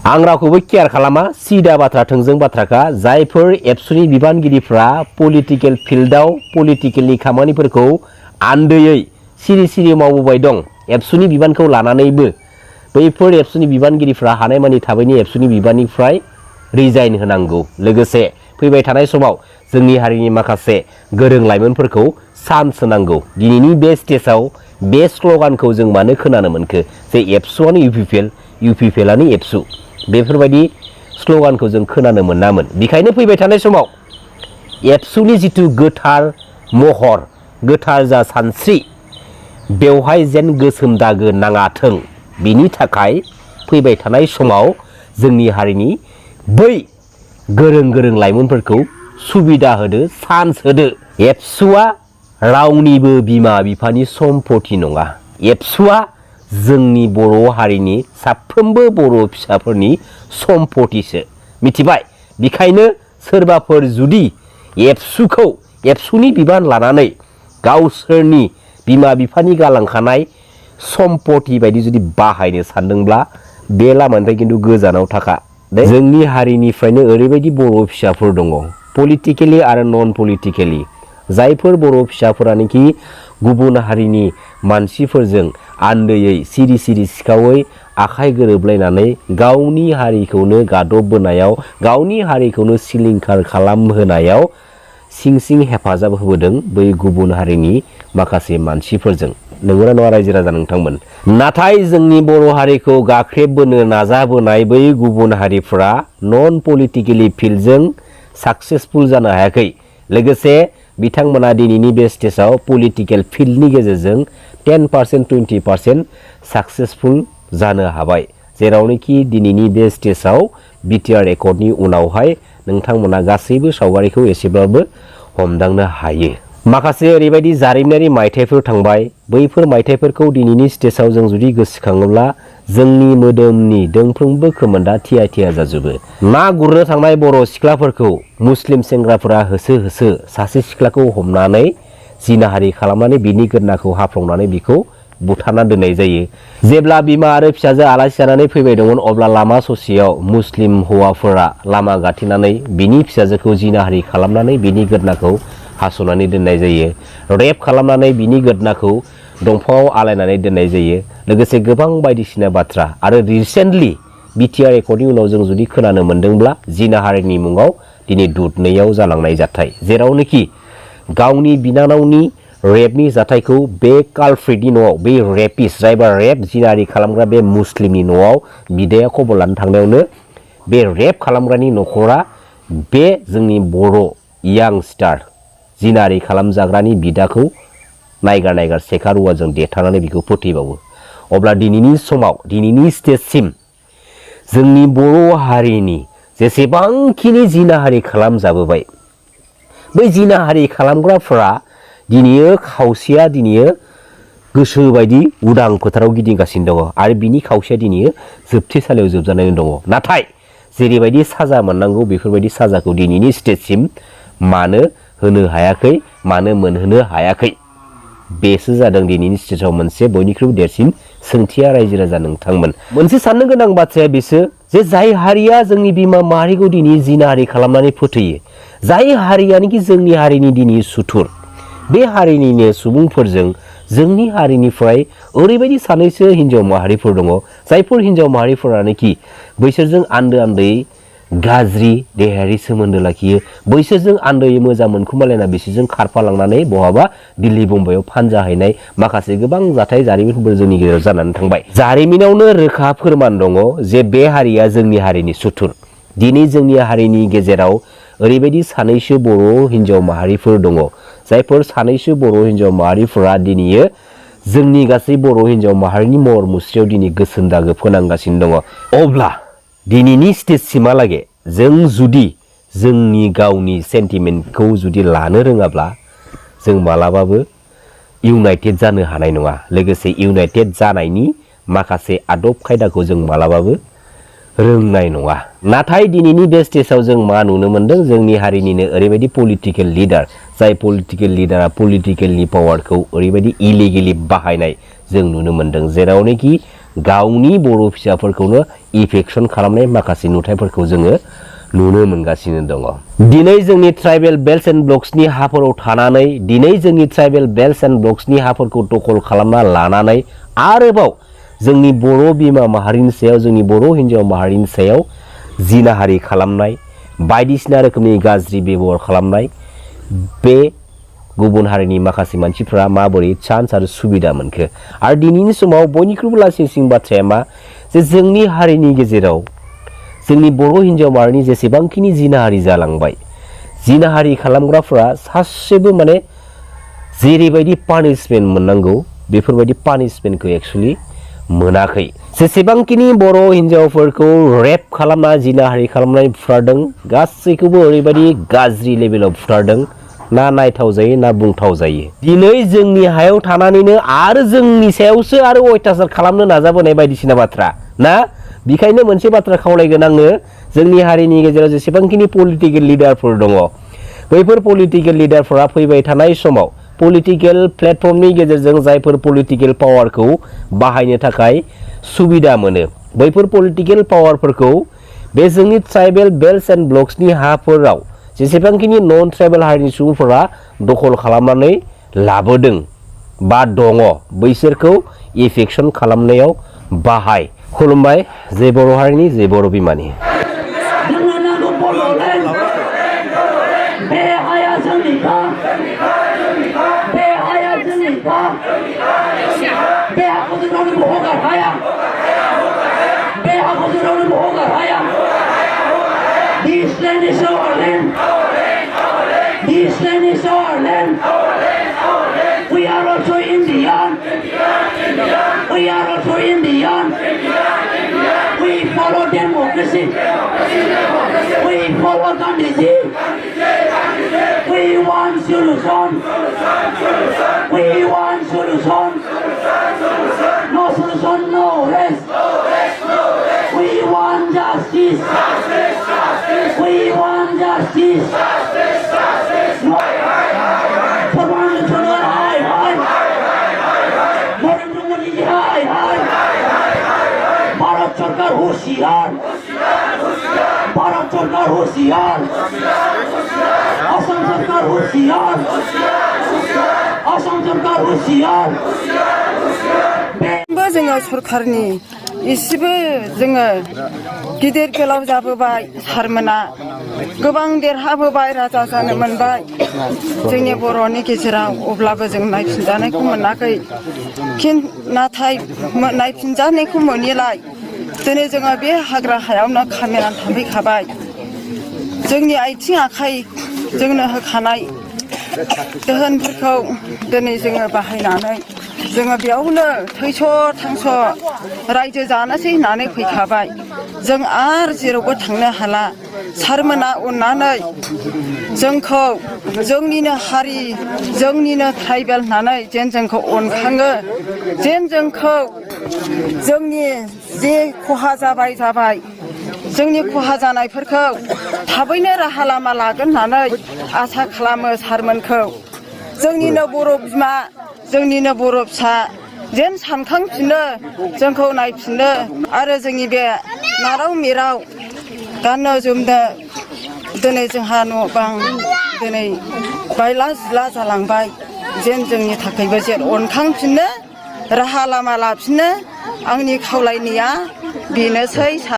आं रावखौबो केयार खालामा सिदा बाथ्रा थोंजों बाथ्राखा जायफोर एबसुनि बिबानगिरिफ्रा पलिटिकेल फिल्डआव पलिटिकेलनि खामानिफोरखौ आन्दैयै सिरि सिरि मावबोबाय दं एबसुनि बिबानखौ लानानैबो बैफोर एबसुनि बिबानगिरिफ्रा हानायमानि थाबैनो एबसुनि बिबाननिफ्राय रिजाइन होनांगौ लोगोसे फैबाय थानाय समाव जोंनि हारिनि माखासे गोरों लाइमोनफोरखौ चान्स होनांगौ दिनैनि बे स्टेजआव बे स्ल'गानखौ जों मानो खोनानो मोनखो जे एबसुआनो इउपिपिएलआनो एबसु बेफोरबायदि स्ल'गानखौ जों खोनानो मोनामोन बेखायनो फैबाय थानाय समाव एबसुनि जिथु गोथार महर गोथार जा सानस्रि बेवहाय जेन गोसोम दागो नाङाथों बिनि थाखाय फैबाय थानाय समाव जोंनि हारिनि बै गोरों लाइमोनफोरखौ सुबिदा होदो चान्स होदो एबसुआ रावनिबो बिमा बिफानि सम्पति नङा एबसुआ जोंनि बर' हारिनि साफ्रोमबो बर' फिसाफोरनि सम्पतिसो मिथिबाय बेखायनो सोरबाफोर जुदि एबसुनि बिबान लानानै गावसोरनि बिमा बिफानि गालांखानाय सम्पति बायदि जुदि बाहायनो सानदोंब्ला बे लामानिफ्राय खिन्थु गोजानाव थाखा जोंनि हारिनिफ्रायनो ओरैबायदि बर' फिसाफोर दङ पलिटिकेलि आरो नन पलिटिकेलि जायफोर बर' फिसाफोरानोखि गुबुन हारिनि मानसिफोरजों आन्दैयै सिरि सिरि सिखावै आखाइ गोरोबलायनानै गावनि हारिखौनो गादबबोनायाव गावनि हारिखौनो सिलिंखार खालामहोनायाव सिं सिं हेफाजाब होबोदों बै गुबुन हारिनि माखासे मानसिफोरजों नंगौना नङा रायजो राजा नोंथांमोन नाथाय जोंनि बर' हारिखौ गाख्रेबबोनो नाजाबोनाय बै गुबुन हारिफ्रा नन पलिटिकेलि फिल्डजों साक्सेसफुल जानो हायाखै लोगोसे बिथांमोना दिनैनि बे स्टेजआव पलिटिकेल फिल्डनि गेजेरजों 10% 20% साक्सेसफुल जानो हाबाय जेरावनोखि दिनैनि बे स्टेजआव बिटिआर एकर्डनि उनावहाय नोंथांमोना गासैबो सावगारिखौ एसेब्लाबो हमदांनो हायो माखासे ओरैबायदि जारिमिनारि मायथाइफोर थांबाय बैफोर मायथाइफोरखौ दिनैनि स्टेजआव जों जुदि गोसोखाङोब्ला जोंनि मोदोमनि दोंफ्रोमबो खोमोन्दा थिया थिया जाजोबो ना गुरनो थांनाय बर' सिख्लाफोरखौ मुस्लिम सेंग्राफोरा होसो होसो सासे सिख्लाखौ हमनानै जिनाहारि खालामनानै बिनि गोदनाखौ हाफ्लंनानै बिखौ बुथारना दोननाय जायो जेब्ला बिमा आरो फिसाजो आलासि जानानै फैबाय दंमोन अब्ला लामा ससेयाव मुस्लिम हौवाफोरा लामा गाथेनानै बिनि फिसाजोखौ जिनाहारि खालामनानै बिनि गोदनाखौ हास'नानै दोननाय जायो रेप खालामनानै बिनि गोदनाखौ दंफाङाव आलायनानै दोननाय जायो लोगोसे गोबां बायदिसिना बाथ्रा आरो रिसेन्टलि बिटिआर एकर्डनि उनाव जों जुदि खोनानो मोनदोंब्ला जिनाहारिनि मुङाव दिनै दुधनैयाव जालांनाय जाथाय जेरावनोखि गावनि बिनानावनि रेपनि जाथायखौ बे कालप्रिटनि न'आव बे रेपिस्ट जायबा रेप जिनाहारि खालामग्रा बे मुस्लिमनि न'आव बिदाया खबर लानो थांनायावनो बे रेप खालामग्रानि न'खरा बे जोंनि बर' यांस्टार जिनाहारि खालामजाग्रानि बिदाखौ नायगार सेखा रुवाजों देथारनानै बिखौ फोथैबावो अब्ला दिनैनि समाव दिनैनि स्टेजसिम जोंनि बर' हारिनि जेसेबांखिनि जिनाहारि खालामजाबोबाय बै जिनाहारि खालामग्राफोरा दिनैयो खावसेया दिनैयो गोसो बायदि उदां फोथाराव गिदिंगासिनो दङ आरो बिनि खावसेया दिनैयो जोबथेसालियाव जोबजानानै दङ नाथाय जेरैबायदि साजा मोननांगौ बेफोरबायदि साजाखौ दिनैनि स्टेजसिम मानो होनो हायाखै मानो मोनहोनो हायाखै बेसो जादों दिनैनि स्टेजआव मोनसे बयनिख्रुइबो देरसिन सोंथिया रायजो राजा नोंथांमोन मोनसे साननो गोनां बाथ्राया बेसो जे जाय हारिया जोंनि बिमा माहारिखौ दिनै जिनाहारि खालामनानै फोथैयो जाय हारियानोखि जोंनि हारिनि दिनै सुथुर बे हारिनिनो सुबुंफोरजों जोंनि हारिनिफ्राय ओरैबायदि सानैसो हिन्जाव माहारिफोर दङ जायफोर हिन्जाव माहारिफोरानोखि बैसोरजों आन्दोयै गाज्रि देहायारि सोमोन्दो लाखियो बैसोरजों आन्दोयै मोजां मोनखुमालायना बिसोरजों खारफालांनानै बहाबा दिल्ली बम्बाइआव फानजाहैनाय माखासे गोबां जाथाय जारिमिनफोर जोंनि गेजेराव जानानै थांबाय जारिमिनावनो रोखा फोरमान दङ जे बे हारिया जोंनि हारिनि सुथुर दिनै जोंनि हारिनि गेजेराव ओरैबायदि सानैसो बर' हिन्जाव माहारिफोर दङ जायफोर सानैसो बर' हिन्जाव माहारिफोरा दिनैयो जोंनि गासै बर' हिन्जाव माहारिनि महर मुस्रियाव दिनै गोसोम दागो फोनांगासिनो दङ अब्ला दिनैनि स्टेजसिमहालागै जों जुदि जोंनि गावनि सेन्टिमेन्टखौ जुदि लानो रोङाब्ला जों मालाबाबो इउनाइटेड जानो हानाय नङा लोगोसे इउनाइटेड जानायनि माखासे आदब खायदाखौ जों मालाबाबो रोंनाय नङा नाथाय दिनैनि बे स्टेजआव जों मा नुनो मोनदों जोंनि हारिनिनो ओरैबायदि पलिटिकेल लिडार जाय पलिटिकेल लिडारा पलिटिकेलनि पावारखौ ओरैबायदि इलिगेलि बाहायनाय जों नुनो मोनदों जेरावनोखि गावनि बर' फिसाफोरखौनो इफेक्शन खालामनाय माखासे नुथायफोरखौ जोङो नुनो मोनगासिनो दङ। दिनै जोंनि ट्राइबेल बेल्ट एन्ड ब्लक्सनि हाफोराव थानानै दिनै जोंनि ट्राइबेल बेल्ट एन्ड ब्लक्सनि हाफोरखौ दखल खालामना लानानै आरोबाव जोंनि बर' बिमा माहारिनि सायाव जोंनि बर' हिन्जाव माहारिनि सायाव जिनाहारि खालामनाय बायदिसिना रोखोमनि गाज्रि बेबहार खालामनाय बे गुबुन हारिनि माखासे मानसिफ्रा माबोरै चान्स आरो सुबिदा मोनखो आरो दिनैनि समाव बयनिख्रुइबो लासिंसिं बाथ्राया मा जे जोंनि हारिनि गेजेराव जोंनि बर' हिन्जाव माहारिनि जेसेबांखिनि जिनाहारि जालांबाय जिनाहारि खालामग्राफ्रा सासेबो माने जेरैबायदि पानिशमेन्ट मोननांगौ बेफोरबायदि पानिशमेन्टखौ एक्चुअलि मोनाखै। जेसेबांखिनि बर' हिन्जावफोरखौ रेप खालामना जिनाहारि खालामनाय बुथारदों गासैखौबो ओरैबायदि गाज्रि लेभेलाव बुथारदों ना नायथाव जायो ना बुंथाव जायो। दिनै जोंनि हायाव थानानैनो आरो जोंनि सायावसो आरो अयथासार खालामनो नाजाबोनाय बायदिसिना बाथ्रा ना बेखायनो मोनसे बाथ्रा खावलायगोन आङो जोंनि हारिनि गेजेराव जेसेबांखिनि पलिटिकेल लिडारफोर दङ बैफोर पलिटिकेल लिडारफोरा फैबाय थानाय समाव पलिटिकेल प्लेटफर्मनि गेजेरजों जायफोर पलिटिकेल पावारखौ बाहायनो थाखाय सुबिदा मोनो बैफोर पलिटिकेल पावारफोरखौ बे जोंनि ट्राइबेल बेल्ट एन्ड ब्लक्सनि हाफोराव जेसेबांखिनि नन ट्राइबेल हारिनि सुबुंफोरा दखल खालामनानै लाबोदों बा दङ बैसोरखौ इफेक्शन खालामनायाव बाहाय। खुलुमबाय जे बर' हारिनि जे बर' बिमानि। This land is our land. This land is our land. We are also Indian. We are also Indian. We follow democracy. We follow Gandhiji. We want solution. We want solution. No solution, no rest. We want justice. We want justice. No. Permanent high, high. Narendra Modi ji high, high. Bharat Sarkar होशियार. Bharat Sarkar होशियार. Assam Sarkar होशियार. Assam Sarkar होशियार. जोङो सरकारनि इसेबो जोङो गिदिर गोलाव जाबोबाय सारमोना गोबां देरहाबोबाय राजा जानो मोनबाय जोंनि बर'नि गेजेराव अब्लाबो जों नायफिनजानायखौ मोनाखै नाथाय नायफिनजानायखौ मोनिलाय दिनै जोङो बे हाग्रा हायावनो खामिनानै थाफैखाबाय जोंनि आथिं आखाइ जोंनो होखानाय दोहोनफोरखौ दिनै जोङो बाहायनानै जोङो बेयावनो थैस' थांस' रायजो जानोसै होननानै फैखाबाय जों आरो जेरावबो थांनो हाला सारमोना अननानै जोंखौ जोंनिनो हारि जोंनिनो ट्राइबेल होननानै जेन जोंखौ अनखाङो जेन जोंखौ जोंनि जे खहा जाबाय जोंनि खहा जानायफोरखौ थाबैनो राहा लामा लागोन होननानै आसा खालामो सारमोनखौ जोंनिनो बर' बिमा जोंनिनो बर' फिसा जेन सानखांफिनो जोंखौ नायफिनो आरो जोंनि बे नाराव मिराव गाननो जोमनो दिनै जोंहा न' बां दिनै बायला जिला जालांबाय जेन जोंनि थाखायबो जेन अनखांफिनो राहा लामा लाफिनो आंनि खावलायनाया बेनोसै।